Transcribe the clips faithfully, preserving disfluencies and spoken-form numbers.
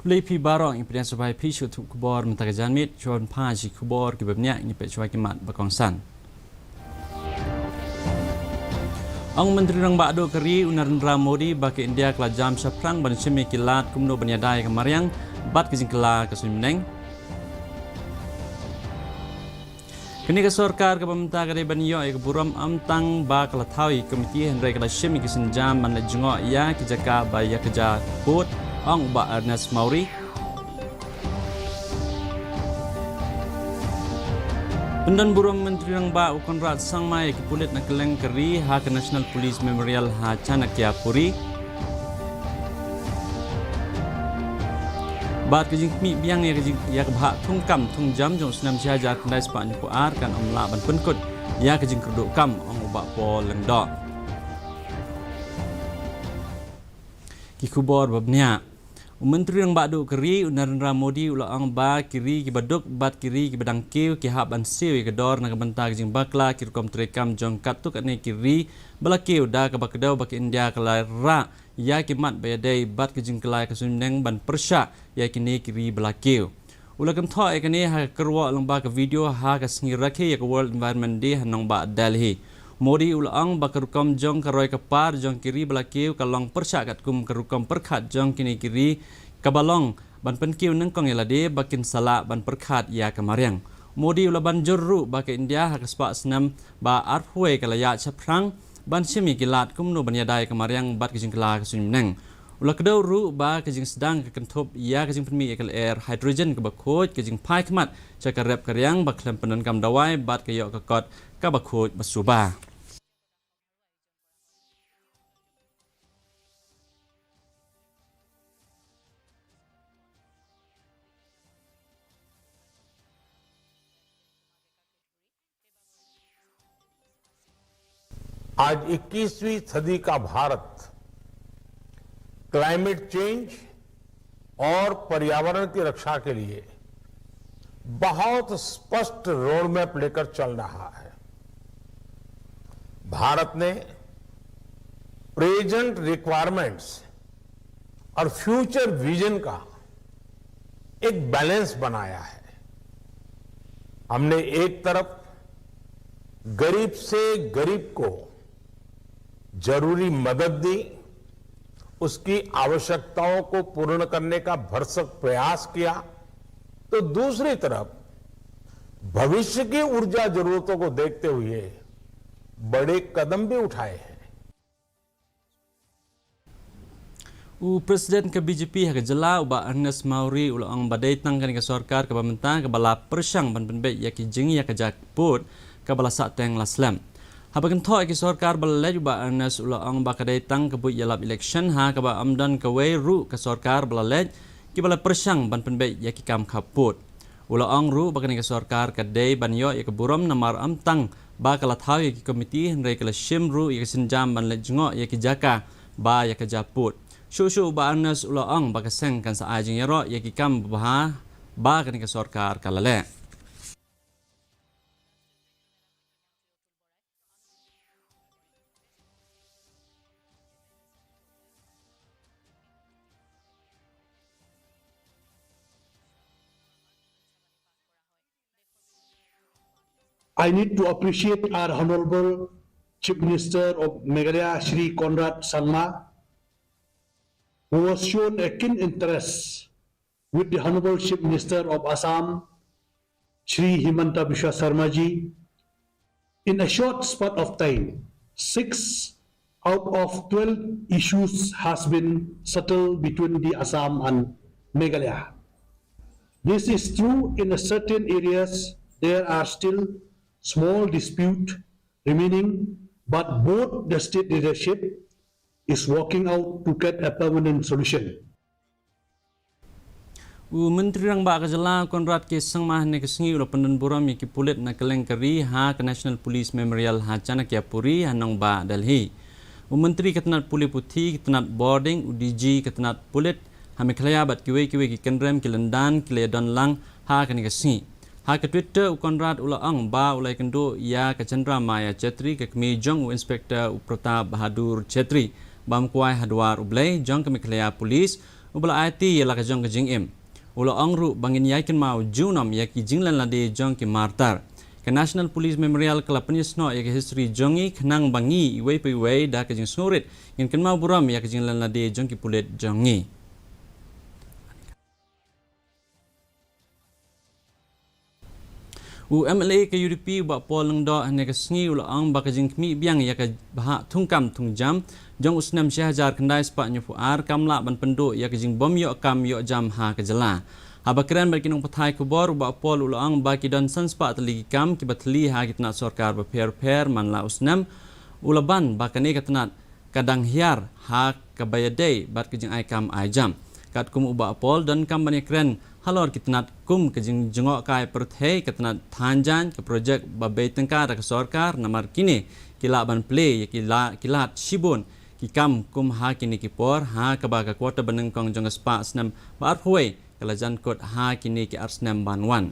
Khublei phi baroh, ngi pdiang sngewbha ïa phi sha ka khubor mynta ka janmiet. Shuwa ban phai sha ki khubor kiba bniah, ngin peit shuwa ki mat ba kongsan. Ong u Myntri Rangbah Duh ka ri u Narendra Modi ba ka India ka la jam shaphrang ban shim ïa ki lad kumno ban ïada ïa ka mariang bad ka jingkylla ka suiñbneng. Kane ka sorkar kaba mynta ka dei ban ïoh ïa ka burom ym tang ba ka la thaw ïa ki komiti hynrei ka la shim ïa ki sienjam ban leit jngoh ïa ki jaka ba ïakajia pud, ong u Bah Ernest Mawrie. Pyndon burom u Myntri Rangbah u Conrad Sangma ïa ki pulit na kylleng ka ri ha ka National Police Memorial ha Chanakyapuri. Bad ka jingkhmih biang ïa ka jing, ïa ka bhah thungkam thungjam jong u snem shi hajar khyndai spah hynñiewphew ar kan ym lah ban pynkut ïa ka jingkyrduh kam, ong u Bah Paul Lyngdoh. Ki khubor ba bniah. U Myntri Rangbah Duh ka ri u Narendra Modi u la ong ba ki ri kiba duk bad ki ri kiba dang kiew ki hap ban siew ïa ka dor na ka bynta ka jingbakla ki rukom treikam jong katto katne ki ri ba la kiew da kaba kdew ba ka India ka la rah ïa ki mat ba ïadei bad ka jingkylla ka suiñbneng ban pyrshah ïa kine ki ri ba la kiew. U la kynthoh ïa kane ha ka kyrwoh lyngba ka video ha ka sngi rakhe ïa ka World Environment Day ha nongbah Delhi. Modi u la ong ba ka rukom jong ka roi ka par jong ki ri ba la kiew ka long pyrshah katkum ka rukom pyrkhat jong kine ki ri kaba long ban pynkiew nyngkong ïa lade ba kin sa lah ban pyrkhat ïa ka mariang. Modi u la ban jur ruh ba ka India ha ka spah snem ba arphew wei ka la ïaid shaphrang ban shim ïa ki lad kumno ban ïada ïa ka mariang bad ka jingkylla ka suiñbneng. U la kdew ruh ba ka jingsdang ka kynthup ïa ka jingpynmih ïa ka lyer hydrogen kaba khuid, ka jingphai khmat sha ka rep ka riang ba khlem pyndonkam dawai bad ka ïoh ka kot kaba khuid ba suba. आज इक्कीसवीं सदी का भारत क्लाइमेट चेंज और पर्यावरण की रक्षा के लिए बहुत स्पष्ट रोडमैप लेकर चल रहा है। भारत ने प्रेजेंट रिक्वायरमेंट्स और फ्यूचर विजन का एक बैलेंस बनाया है। हमने एक तरफ गरीब से गरीब को जरूरी मदद दी, उसकी आवश्यकताओं को पूर्ण करने का भरसक प्रयास किया, तो दूसरी तरफ भविष्य की ऊर्जा जरूरतों को देखते हुए बड़े कदम भी उठाए हैं। U President ka B J P ha ka jylla u Bah Ernest Mawrie u la ong ba dei tang kane ka sorkar kaba mynta kaba la pyrshang ban pynbeit ïa ki jingïakajia pud kaba la sahteng la slem. Haba kynthoh ïa ki sorkar ba la leit u Bah Ernest u la ong ba ka dei tang ka buit ïalap election ha kaba ym don kawei ruh ka sorkar ba la leit kiba la pyrshang ban pynbeit ïa ki kam khap pud. U la ong ruh ba kane ka sorkar ka dei ban ïoh ïa ka burom namar ym tang ba ka la thaw ïa ki komiti hynrei ka la shim ruh ïa ka sienjam ban leit jngoh ïa ki jaka ba ïakajia pud. Shuh shuh u Bah Ernest u la ong ba ka seng kan sa ai jingïaroh ïa ki kam babha ba kane ka sorkar ka la leh. I need to appreciate our Honorable Chief Minister of Meghalaya, Shri Conrad Sangma, who has shown a keen interest with the Honorable Chief Minister of Assam, Shri Himanta Biswa Sarma ji. In a short span of time, six out of twelve issues has been settled between the Assam and Meghalaya. This is true. In a certain areas, there are still small dispute remaining, but both the state leadership is working out to get a permanent solution. U Myntri Rangbah ka jylla u Conrad K Sangma hynne ka sngi u la pyndon burom ïa ki pulit na kylleng ka ri ha ka National Police Memorial ha Chanakyapuri ha nongbah Delhi. U Myntri ka tnat pule puthi, ka tnat bording, u D G ka tnat pulit ha Meghalaya bad kiwei kiwei ki kynrem ki lyndan ki la ïadon lang ha kane ka sngi. Ha ka Twitter u Conrad u la ong ba u la ïakynduh ïa ka Chandra Maya Chetri, ka kmie jong u Inspector u Pratap Bahadur Chetri, ba ym kwai ha dwar U Blei jong ka Meghalaya Police. uba la aiti ïa la ka jong ka jingim. U la ong ruh ba ngin ïai kynmaw junom ïa ki jinglen lade jong ki martyr. Ka National Police Memorial ka la pynïasnoh ïa ka history jong ngi khnang ba ngi iwei pa iwei da ka jingsngewrit ngin kynmaw burom ïa ka jinglen lade jong ki pulit jong ngi. U M L A ka U D P u Bah Paul Lyngdoh hynne ka sngi u la ong ba ka jingkhmih biang ïa ka bhah thungkam thungjam jong u snem shi hajar khyndai spah hynñiewphew ar kam lah ban pynduh ïa ka jingbym ïoh kam ïoh jam ha ka jylla. Haba kren bad ki nongpathai khubor u Bah Paul u la ong ba ki don san spah tylli ki kam kiba thylli ha ki tnat sorkar bapher bapher man la u snem u la ban ba kane ka tnat ka dang hiar ha kaba ïadei bad ka jingai kam ai jam. Katkum u Bah Paul donkam ban ïakren halor ki tnat kum ka jingjngohkai pyrthei, ka tnat than jaiñ, ka projek ba bei tyngka da ka sorkar, namar kine ki lah ban plie ïa ki la, ki lad shibun ki kam kum ha kine ki por, ha kaba ka quarter ba nyngkong jong ka spah snem ba arphew wei ka la jan kut ha kine ki ar snem ban wan.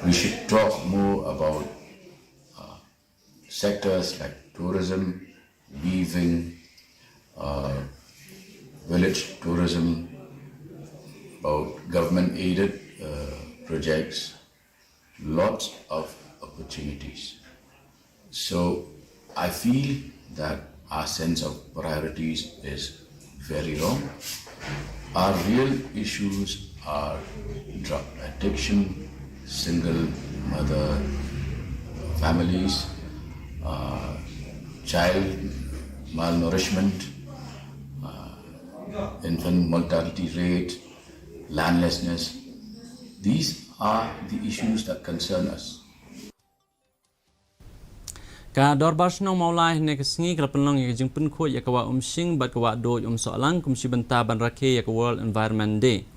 We should talk more about uh, sectors like tourism, weaving, uh, village tourism, about government aided uh, projects, lots of opportunities. So I feel that our sense of priorities is very wrong. Our real issues are drug addiction, single mother families, uh, child malnourishment, uh, infant mortality rate, landlessness. These are the issues that concern us. Ka Dorbar Shnong Mawlai hynne ka sngi ka la pynlong ïa ka jingpynkhuid ïa ka wah Umshing bad ka wah Duid Umsohlang kum shi bynta ban rakhe ïa ka World Environment Day.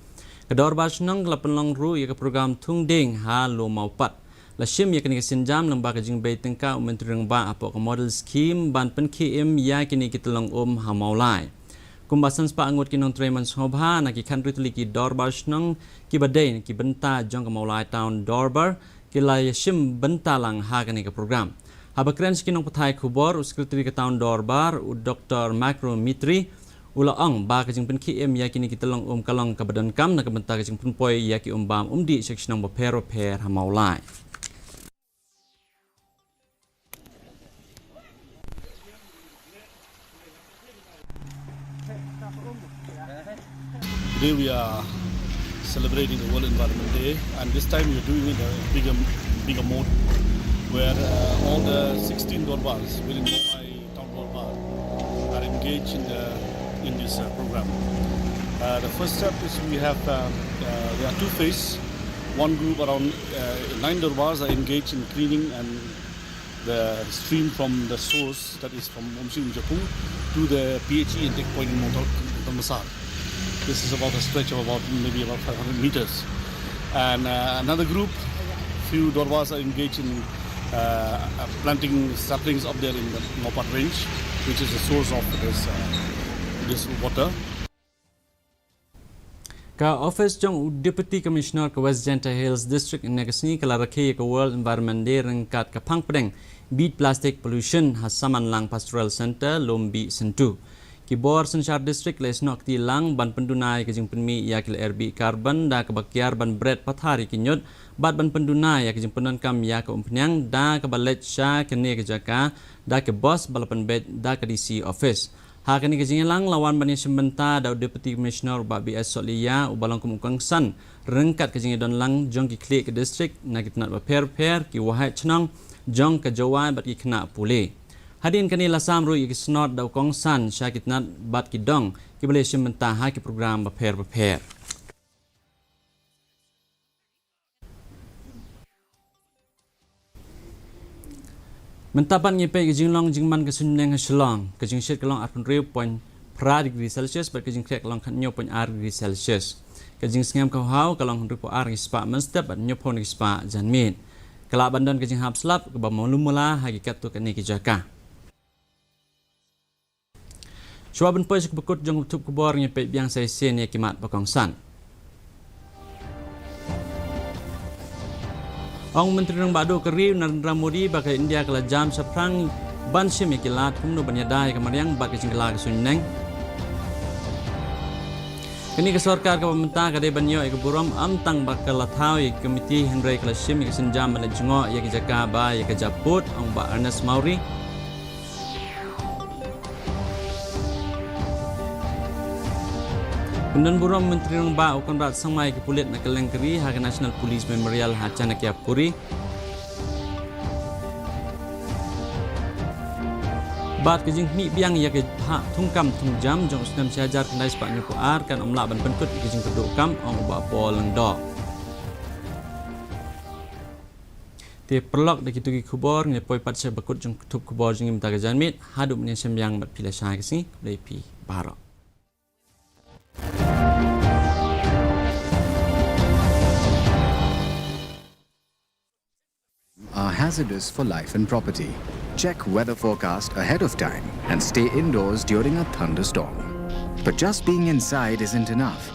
Ka Dorbar Shnong ka la pynlong ruh ïa ka program thung dieng ha Lum Mawpat. La shim ïa kane ka sienjam lyngba ka jingbei tyngka u Myntri Rangbah hapoh ka Model Scheme ban pynkhie im ïa kine ki tyllong um ha Mawlai. Kumba san spah ngut ki nongtrei mon sngewbha na ki khathynriew tylli ki Dorbar Shnong kiba dei na ki bynta jong ka Mawlai Town Dorbar ki la ïa shim bynta lang ha kane ka program. Haba kren sha ki nongpathai khubor u Secretary ka Town Dorbar u Doktor Macro Mitri u la ong ba ka jingpynkhie im ïa kine ki tyllong um ka long kaba donkam na ka bynta ka jingpynpoi ïa ki um bam um dih sha ki shnong bapher bapher ha Mawlai. Today we are celebrating the World Environment Day, and this time we are doing it in a bigger, bigger mode, where uh, all the sixteen Dorbars within Mawlai Town Dorbar are engaged in the in this uh, program. Uh, the first step is we have uh, uh, there are two phases. One group around uh, nine Dorbars are engaged in cleaning and the stream from the source, that is from Umshing Umjapung to the P H E intake point in Mawlai Masar. This is about a stretch of about maybe about five hundred meters. And uh, another group, few Dorbars are engaged in uh, planting saplings up there in the Mawpat range, which is the source of this, uh, this water. Ka office jong u Deputy Commissioner ka West Jaintia Hills District hynne ka sngi ka la rakhe ïa ka World Environment Day ryngkat ka phang pdeng Beat Plastic Pollution ha Samanlang Pastoral Centre, Lumbih Syntu. Ki bor synshar district la ïasnoh kti lang ban pynduna ïa ka jingpynmih ïa ki lyer bih carbon da kaba kiar ban bret pathar ïa ki ñiut bad ban pynduna ïa ka jingpyndonkam ïa ka umphniang da kaba leit sha kane ka jaka da ka bos ba la pynbeit da ka D C office. Ha kane ka jingïalang la wan ban ïashim bynta da u Deputy Commissioner u Bah B S Sohliya uba long kum u kongsan ryngkat ka jingïadon lang jong ki khlieh ka district na ki tnat bapher bapher, ki waheh chnong jong ka Jowai bad ki khynnah pule. Hadien kane la sam ruh ïa ki snot da u kongsan sha ki tnat bad ki dong kiba la ïashim bynta ha ki program bapher bapher. Mynta pat ngin peit ka jinglong jingman ka suiñbneng ha Shillong. Ka jingshit ka long arphew hynriew point phra degree Celsius bad ka jingkhreh ka long khathynñiew point ar degree Celsius. Ka jingsngem ka haw ka long hynriewphew ar ngi spah mynstep bad hynñiewphew ngi spah janmiet. Ka lah ban don ka jinghap slap kaba malu mala ha ki katto katne ki jaka. Shuwa ban poi sha kaba kut jong ka thup khubor, ngin peit biang sa shisien ïa ki mat ba kongsan. Ong Myntri Rangbah Duh ka ri u Narendra Modi ba ka India ka la jam shaphrang Ban shim ïa ki lad kumno ban ïada ïa ka mariang bad ka jingkylla ka suiñbneng. Kane ka sorkar kaba mynta ka dei ban ïoh ïa ka burom ym tang ba ka la thaw ïa ka komiti hynrei ka la shim ïa ka sienjam ban leit jngoh ïa ka jaka ba ïa ka japud, ong Bah Ernest Mawrie. Pyndonkam burom Myntri Rangbah u Conrad Sangma ïa ki pulit na kylleng ka ri ha ka National Police Memorial ha Chanakya Puri. Bad ka jingmih biang ïa ka thungkam thungjam jong u snem shi hajar khyndai spah hynñiewphew ar kan ym lah ban pynkut ïa ka jingkyrduh kam, ong u Bah Paul Lyngdoh. Te paralok, da kito ki khubor ngi poi pat sha ba kut jong ka thup khubor jong ngi mynta ka janmiet. Haduh ban ïashem biang bad phi lashai ka sngi, khublei phi baroh. Are hazardous for life and property. Check weather forecast ahead of time and stay indoors during a thunderstorm. But just being inside isn't enough.